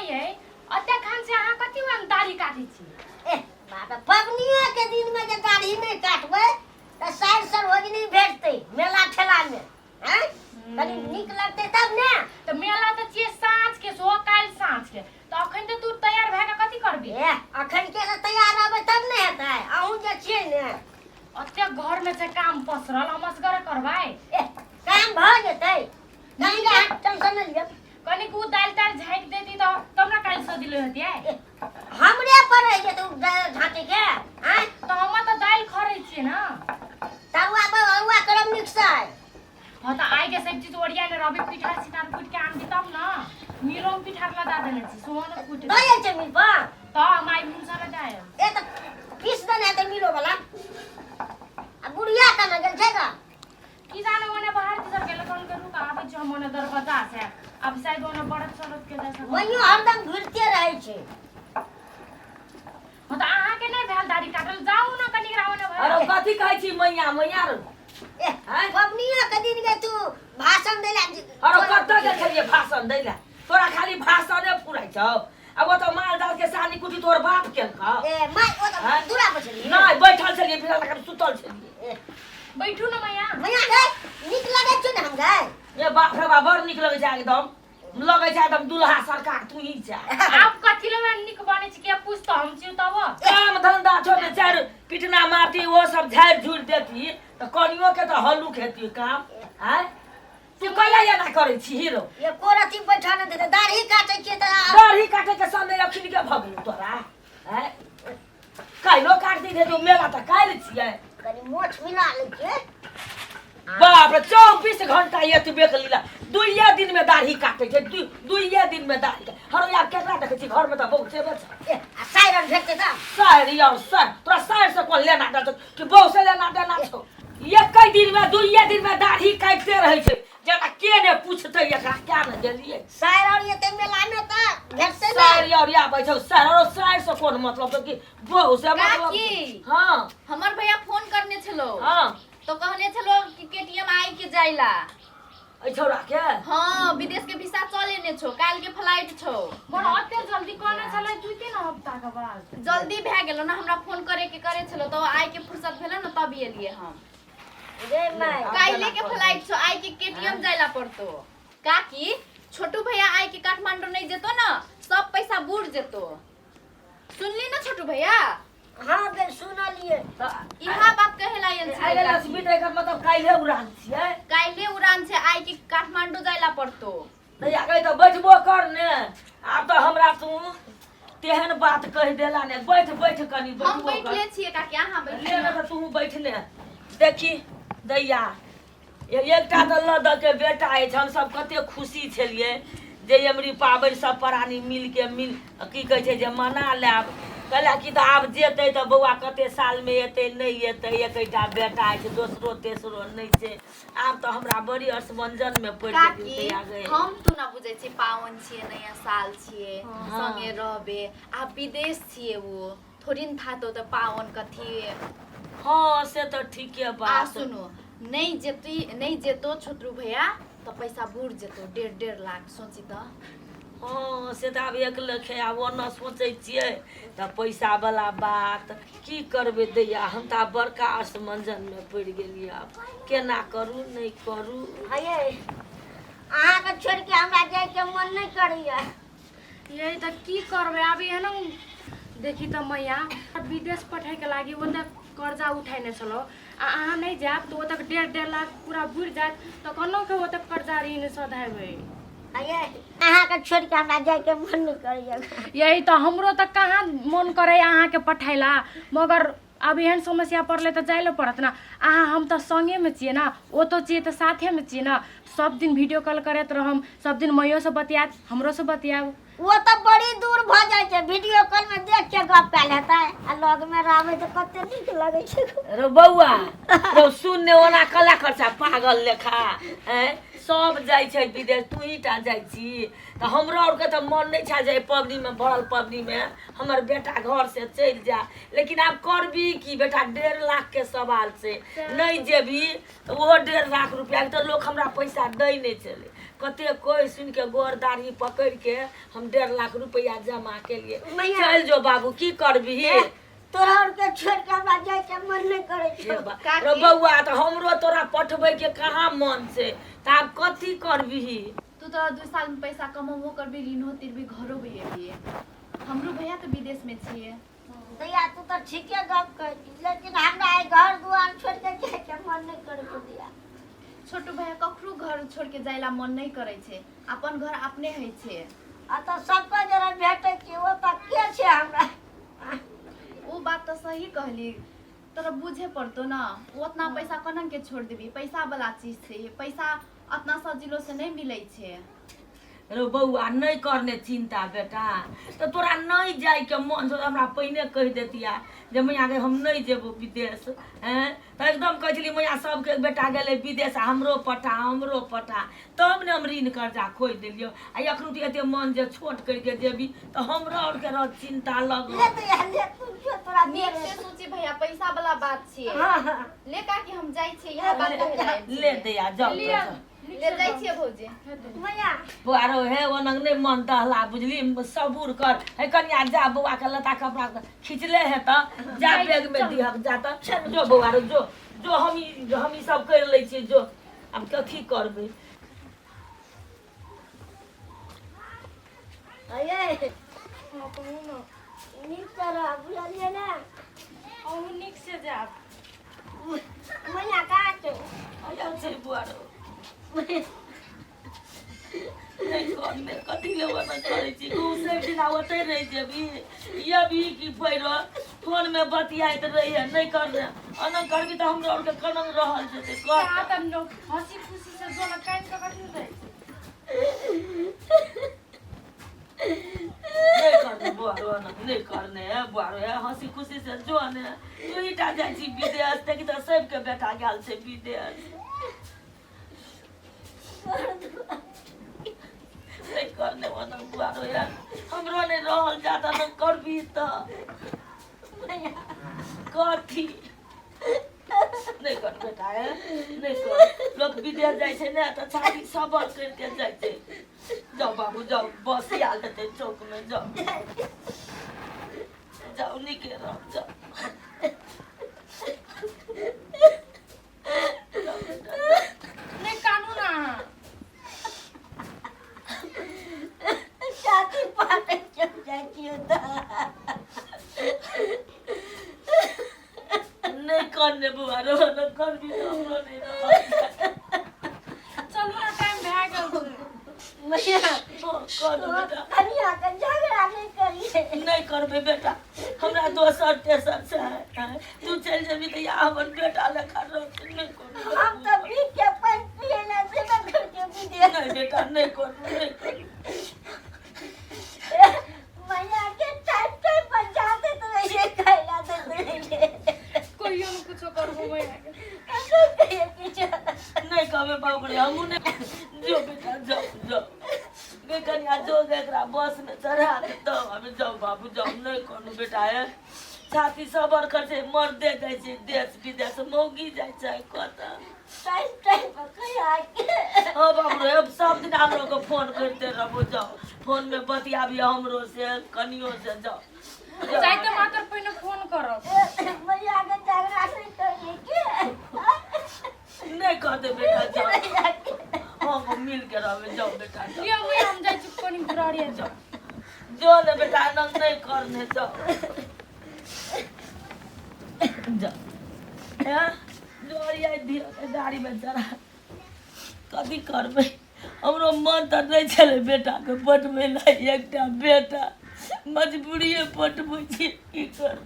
ये अते खान से अहाँ कथी वान दाढ़ी काटै छी? ए बाप रे, पबनिये के दिन में जे दाढ़ी नहीं काटबै तऽ साइड सरोजनी भेटतै मेला ठेला में। हैं, कनी नीक लगतै तब ने। तऽ मेला तऽ छियै साँझ के, सो काल्हि साँझ के, तऽ अखन तऽ तू तैयार भए कऽ कथी करबी? ए अखन के से तैयार रहबै तब ने हेतै, अहूँ जे छियै ने। ओते घर में छै काम पसरल, हम असगरे करबै? ए काम भऽ जेतै, कनी अहाँ टेंशन नहि लिअ। कनिक उ दालि तालि झाँकि देती तऽ तब ने काल्हि सदिलो हेतियै। ए, हमरे पर रहि जेतै उ झाँटै के। आँय, तऽ हम तऽ दालि खरै छियै ने। तरुआ अरुआ करब नीक से। हाँ तऽ आइ के सब चीज ओरिया ने रहबे, पिठार सिठार कुटि के आनबी तब ने। मिलो में पिठार लगा देने छी, सोहो ने कुटि दऽ जाइ छै मिल पर। तऽ हम आइ भिनसर लगा आयब। ए तऽ पीस देने हेतै मिलो वाला। आ बुढ़िया केना गेल छै गा? की जाने, ओने बाहर दिस गेल कौन के रुक आबै छै, हम ओने दरवाजा से अब शायद ओने बरत सरत के जैसा। वहियो हरदम घुरिते रहै छै। हाँ तऽ अहाँ के नहि भेल दाढ़ी काटल? जाउ ने कनी ओने भए। अरे कथी कहै छी मैया मैया रो? ए आँय? पबनिया के दिन के तू भाषण देला। अरे कतऽ गेल छलियै भाषण दै लए? तोरा खाली भाषणे फुराइ छौ। आब ओतऽ माल जाल के सानी कुटी तोहर बाप केलकौ? ए my, ओ तऽ आँय? दूरा पर छलियै। नहि, बैठल छलियै, बिना लगा सुतल छलियै। ए बैठू ने मैया। मैया गै, नीक लगै छौ ने हम गै? ए बाप रे बाप, बड़ नीक लगै छै, एकदम लगै छै एकदम दुल्हा सरकार तू ही छै। आब कथी ले नीक बनै छै के पूछ तऽ हम छियौ तब। काम धंधा छौ ने, चारि पिटना मारती, ओ सब झाड़ि झुड़ि देती तऽ कनियो के तऽ हल्लुक हेती काम। आँय, तू कहिया एना करै छी हीरो? एको रति बैठा नहि देतै, दाढ़ी काटै छियै तऽ। दाढ़ी काटे के समय अखन के भऽ गेलौ तोरा? आँय, काल्हिो काट दी जो, मेला तऽ काल्हि छियै। कनी मोछ मिला लै छियै। बाप रे, 24 घंटा एतबे के लीला, दुइये दिन में दाढ़ी काटे छै, दुइये दिन में दाढ़ी हरो यार, केकरा देखै छी घर में तऽ बहु छेबे छै। ए आ साइरन भेटतै तऽ। साइर यार साइर, तोरा साइर से कोन लेना देना छौ कि बहु से लेना देना छौ? एकै दिन में दुइये दिन में दाढ़ी काटिते रहै छै, जेना के ने पूछतै एकरा क्या ने गेलियै। साइर और एतै मेला में तऽ भेटतै ने। साइर यार आबै छौ साइर, आरो साइर से कोन मतलब छौ कि बहु से मतलब काकी। छौ? हाँ। हमर भैया फोन करने छलो। हाँ। तो कहने छलो कि केटीएम आई के जाइला। एहि छौड़ा के? हाँ, विदेश के वीसा चल एने छो, काल के फ्लाइट छो। बड़ अते जल्दी कहने छलै 2-3 हफ्ता के बाद। जल्दी भए गेलो ना, हमरा फोन करे के करे छलो तो आई के फुर्सत भेलो ना तब एलिए हम। रे माय। काल्हे के फ्लाइट छो, आई के केटीएम जाइला पड़तो। काकी, छोटू भैया आई के काठमांडू नहीं जेतो ना, सब पैसा बुड़ जेतो। सुनली ना छोटू भैया? हाँ गे, सुनलिए। इहा बात कहे ला आयल आइ छलै। गेल लक्ष्मी, तऽ एकर मतलब काल्हे उड़ान छियै। काल्हे उड़ान छै, आई के काठमांडू जाइला पड़तो। दैया गई तऽ बैठबो कर ने, आब तऽ हमरा तू तेहन बात कहि देला ने, बैठ बैठ कनी। हम बैठबो कर। बैठले छियै काकी, अहाँ ले बैठले। ने तऽ तू बैठ ने। देखी दैया, एकटा तऽ लऽ दऽ के बेटा अछि, हमसब कते खुशी छलियै जे एमरी पाबनि सब प्राणी मिलके मिल की कहै छै जे मना लेब। कहला कि तऽ आब जेतै तऽ बौआ कते सालमे एतै नहि एतै, एकेटा बेटा अछि, दोसरो तेसरो नहि छै। आब तऽ हमरा बड़ी असमंजसमे पड़ि गेलियै। काकी। दैया गई, हम तो ना बुझै छी, पावन छियै, नया साल छियै, संगे रहबे। आब विदेश छियै, वो थोड़ी न था तो पावन कथी। हँ, से तऽ ठीके आ बात। सुनो, नहीं जेती, नहीं जेतो छोटरू भैया तऽ पैसा बुड़ जेतो, 1.5 1.5 लाख, सोची तऽ। हँ, से तऽ आब एक लेखे आब ओना सोचै छियै तऽ पैसावला बात की करबै दैया, हम तऽ आब बड़का असमंजसमे पड़ि गेलियै, आब केना करू नहि करू। हये, अहाँके छोड़ि के हमरा जाइके मन नहि करैया। यही तऽ की करबै आब? एहन देखी तऽ मैया, विदेश पठैके लागि ओतऽ कर्जा उठेने छलहुँ आ अहाँ नहि जायब तऽ ओतऽ 1.5 1.5 लाख पूरा बुड़ि जायत, तऽ कोना के ओतऽ कर्जा ऋण सधेबै? हये, अहाँके छोड़ि के हमरा जाइके मन नहि करैया। यही तऽ हमरो तऽ कहाँ मन करैया अहाँके पठैला, मगर आब एहन समस्या पड़लै तऽ जाइ लए पड़त ने। अहाँ हम तऽ सङ्गेमे छियै ने, ओतऽ छियै तऽ साथेमे छियै ने। सब दिन वीडियो कॉल करैत रहम, सब दिन मइयोसँ बतियात, हमरोसँ बतियाब। ओ तऽ बड़ी दूर भऽ जाइ छै, वीडियो कॉल में देख के गप कयल हेतै आ लग में रहबै तऽ कते नीक लगै छै। रो बौआ रौ, सुन ने, ओना कला खर्चा पागल लेखा हैं, सब जाइ छै विदेश, तू ही टा जाइ छी तऽ हमरो आरके तऽ मन नहि छै जे एहि पबनीमे भरल पबनीमे हमर बेटा घर से चलि जाय, लेकिन आब करबी की बेटा, 1.5 लाख के सवाल छै। नहि जेबी तऽ ओहो 1.5 लाख रुपया के तऽ लोक हमरा पैसा दै नहि छलै। कते कोइ सुनि के गोर दाढ़ी पकड़ के हम 1.5 लाख रुपया जमा केलिए। मैया। चल जो बाबू, की करबिही? तोरा आरके छोड़ के हमरा जाय के मन नहि करै हे छै। काकी। रो बौआ, तऽ हमरो तोरा पठबै के कहाँ मन छै? तऽ आब कथी करबिही? तू तऽ 2 साल में पैसा कमौबो करबी, ऋणो तिरबी, घरो भी एबिए। हमरो भैया तऽ विदेश में छियै। दैया, तू तऽ ठीके गप कहै छी, लेकिन हमरा एहि घर दुआर छोड़ के जाय के मन नहि करै छै दैया। छोटू भैया, ककरो घर छोड़ के जाय ला मन नहीं करै छै। अपन घर अपने होइ छै। आ तऽ सबके जरा भेटै छै, ओ तऽ के छै हमरा? ओ बात तऽ सही कहली, तोरा बुझे पड़तो ना। ओ उतना पैसा कोना के छोड़ देबी? पैसा वाला चीज छै। पैसा उतना सजिलो से नहीं मिलै छै। रो बौआ, नहि करने चिन्ता बेटा। तऽ तोरा नहि जाइके मन छौ तऽ हमरा पहिने कहि देतिया जे मैया गे, हम नहि जेबो विदेश। हैं, तऽ एकदम कहै छली मैया, सबके बेटा गेलै विदेश आ हमरो पठा, हमरो पठा, तब ने हम ऋण कर्जा खोलि देलियौ। आ एखन तू एते मन जे छोट करिके जेबी तऽ हमरो आरके रहत चिन्ता लगल। ले दैया, ले, तू जो तोरा नीक दे। से सोची भैया, पैसा वाला बात छियै। हाँ हाँ ले काकी, हम जाइ छियै, इएह बात कहै लए आयल ले छियै। दैया, जाउ। लिअ। जाउ। ले जाइ छियै भौजी। मैया। बौआ रो, हे, ओनक नहि मन दहला, बुझली? सबूर कर। हे कनिया, जा, बौआ के लत्ता कपड़ा खिचले है तऽ जा, बैग में दिहक। जा तऽ जो बौआ रो, जो जो। हम ई सब कर लै छियै, जो। आब कथी करबै? अये। हाँ, कहू ने। नीक से रह, बुझलियै ने? अहूँ नीक से जायब। मैया कहाँ छै? आयल छै बौआ रो। नहि करने, कथी ले ओना करै छी? घूसे बिना ओतै रहि जेबी यबी की? फेर फोन में बतियाइत रहिए। नहि करने, ओना करबी तऽ हमरो आरके कनंग रहल जेतै? कहाँ कर। तऽ लोक हँसी खुशी से जो ने, कानि कऽ कथी जाइ छै? नहि करने बौआ रो, ओना नहि करने। हे बौआ रो, हे, हंसी खुशी से जो ने। तू ही टा जाइ छी विदेश? देखी तऽ सबके बेटा गेल छै विदेश। नहि करने ओना बौआ रो, हे, हमरो नहि रहल जाता। नहि करबी तऽ कथी? नहि कर बेटा, हे, नहि कर। लोक विदेश जाइ छै ने तऽ छाती सबर करिके जाइ छै। जाउ बाबू, जाउ, बस आयल हेतै चौक में। जाउ जाउ, नीके रह, जाउ। जाउ बेटा, जाउ। नहि कानू ने अहाँ। छाती फाटै छै, जाइ छियै तऽ। नहि करने बौआ रो, नहि करबी तऽ हमरो नहि रहल। चलू ने, टाइम भए गेल छै। मैया। कर बेटा। कनिया के झगड़ा नहि करियै। नहि करबै बेटा, हमरा दोसर तेसर छै। तू चलि जेबी तऽ या हमर बेटा लेखा रहतै। नहि करू। हम तऽ पी के पानि पियै लए जेबे करके विदेश। नहि बेटा, नहि करू, नहि करू। मैया के टाइम टाइम पर जाते तो रहिए, खाइला देते रहिए। कहियो ने कुछो करबो मैया के। कतौ कहिए किछु। नहि कहबै बाबू रे, हमहूँ नहि। जो बेटा, जाओ जाओ गे कनिया, जो गे, एकरा बस में चढ़ा दे तब अभी। जाओ बाबू, जाओ। नहि करू बेटा, हे, छाती सबर कर छै। मर्दे जाइ छै देश विदेश, मौगी जाइ छै कतऽ? टाइम टाइम पर कहिया के। हाँ बाबू रे, अब सब दिन हमरो के फोन करते रहबो। जाओ, फोन में बतियाबिए हमरो से, कनियो से। जाओ। जाइते मात्र पहिने फोन करब। मैया के झगड़ा नहि करिए के। नहि कर दे बेटा, जाओ। हम मिल के रहबे। जाओ बेटा, जाओ। लिअ मैया, हम जाइ छी कनि घुरारिया जाउ। जो ने बेटा, नंग नहीं करने, जाओ जाओ। हैं, जो अरिया दियो गाड़ी में चढ़ा। कथी करबै? हमरो मन तऽ नहि छलै बेटाके पठबै लए। एकटा बेटा, मजबूरिए पठबै छी, की करबै?